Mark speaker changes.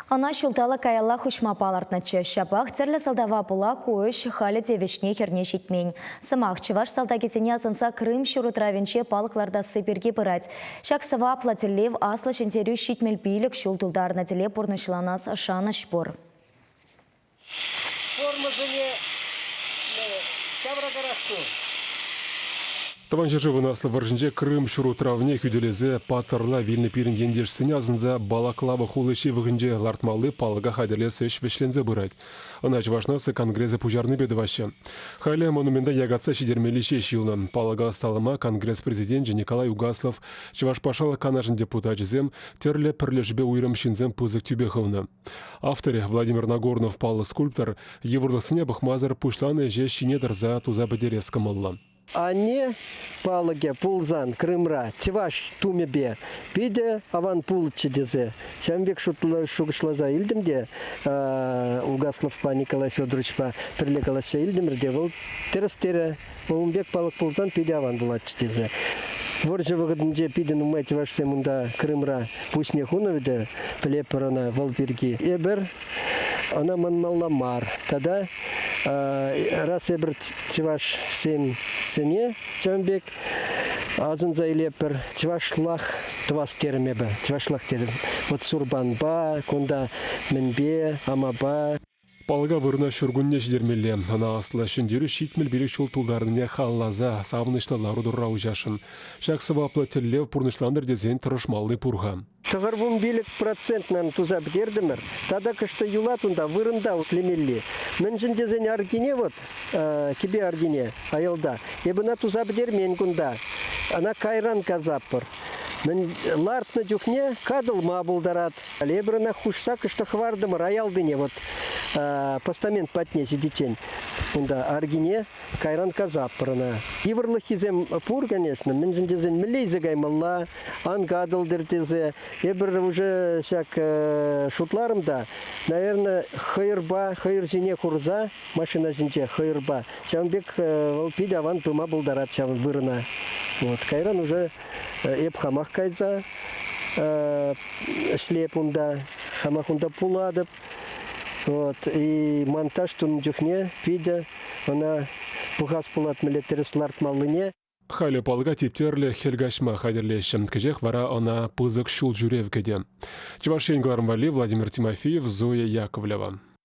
Speaker 1: Ӑна ҫулталӑк каялла хуҫма палӑртнӑччӗ. Ҫапах тӗрлӗ сӑлтава пула ку ӗҫ халӗ те вӗҫне-хӗрне ҫитмен. Сӑмах чӑваш салтакӗсене асӑнса Крым ҫурутравӗнче палӑк лартасси пирки пырать. Ҫак сӑваплӑ тӗллев Аслӑ Ҫӗнтерӳ 75 ҫул тултарнӑ тӗле пурнӑҫланас шанӑҫ пур.
Speaker 2: Формӑсене ҫавракарах ту.
Speaker 3: Тӑван ҫӗршывӑн Аслӑ вӑрҫинче Крым ҫурутравне хӳтӗлесе паттӑрла вилнӗ пирӗн ентешсене асӑнса Балаклава хули ҫывӑхӗнче лартмалли палӑка хатӗрлес ӗҫ вӗҫленсе пырать. Ӑна Чӑваш наци конгресӗ пуҫарнипе тӑваҫҫӗ. Халӗ монумента якатса ҫитермелли ҫеҫ юлнӑ. Палӑка ӑсталама Конгресс президенчӗ Николай Угаслов, Чӑваш Патшалӑх Канашӗн депутачӗсем, тӗрлӗ пӗрлешӳпе уйрӑм ҫынсем пысӑк тӳпе хывнӑ. Авторӗ Владимир Нагорнов паллӑ скульптор йывӑрлӑхсене пӑхмасӑр пуҫланӑ ӗҫе ҫине тӑрса туса пӗтерес кӑмӑллӑ.
Speaker 2: Анне палӑкӗ пулсан Крымра чӑваш тумӗпе питӗ аван пулчӗ тесе ҫавӑн пек шухӑшласа илтӗм те Угасловпа Николай Федоровичпа пӗрле калаҫса илтӗмӗр те вӑл тӗрӗс терӗ. Вӑл ун пек палӑк пулсан питӗ аван пулатчӗ тесе. Вӑрҫӑ вӑхӑтӗнче питӗ нумай чӑвашсем унта Крымра пуҫне хунӑ вӗтӗ, пӗлетпӗр ӑна вӑл пирки. Эпир ӑна манмалла мар. Тата раз эпир чӑвашсем сене ҫавӑн пек асӑнса илетпӗр, чӑвашлах тӑвас терӗм эпӗ, чӑвашлах терӗм. Вот сурпанпа, кунта мӗнпе, амапа.
Speaker 3: Палӑка вырӑна ҫуркунне ҫитермелле. Ӑна Аслӑ Ҫӗнтерӳ 75 ҫул тултарнине халалласа савӑнӑҫлӑ лару-тӑрура уҫасшӑн. Ҫак сӑваплӑ тӗллев пурнӑҫлантӑр тесен тӑрӑшмалли пур-ха.
Speaker 2: 95 процент нам туса пӗтертӗмӗр. Тата кӑштӑ юлать унта вырӑнта ӗҫлемелли. Мӗншӗн тесен аркине вот, кӗпе аркине аялта, эп ӑна туса пӗтермен кунта. Ӑна кайран касатпӑр. Мӗн лартнӑ чухне катӑлма пултарать. Эпир ӑна хушса кӑштах хӑвартӑмӑр аялтине вот постамент патне ҫитиччен. Унта аркине кайран касатпӑр ӑна. Йывӑрлӑххисем пур, конечно, мӗншӗн тесен мӗнле илсе каймалла, ан катӑлтӑр тесе. Эпир уже ҫак шутларӑм та, наверное, хӑйӑрпа, хӑйӑр ҫине хурса, машина ҫинче хӑйӑрпа, ҫавӑн пек вӑл пит аван пыма пултарать ҫавӑн вырӑна. Вот. Кайран уже эп хамах кайса ӗҫлеп унта, хамах унта пулатӑп. Вот. И монтаж тунӑ чухне питӗ ӑна пӑхас пулать мӗнле тӗрӗс лартмаллине.
Speaker 3: Халӗ палӑка типтерлӗ хӗл каҫма хатӗрлеҫҫӗ. Кӗҫех вара ӑна пысӑк ҫул ҫӳрев кӗтӗ. Чӑваш Ен кӑларӑм валли Владимир Тимофеев, Зоя Яковлева.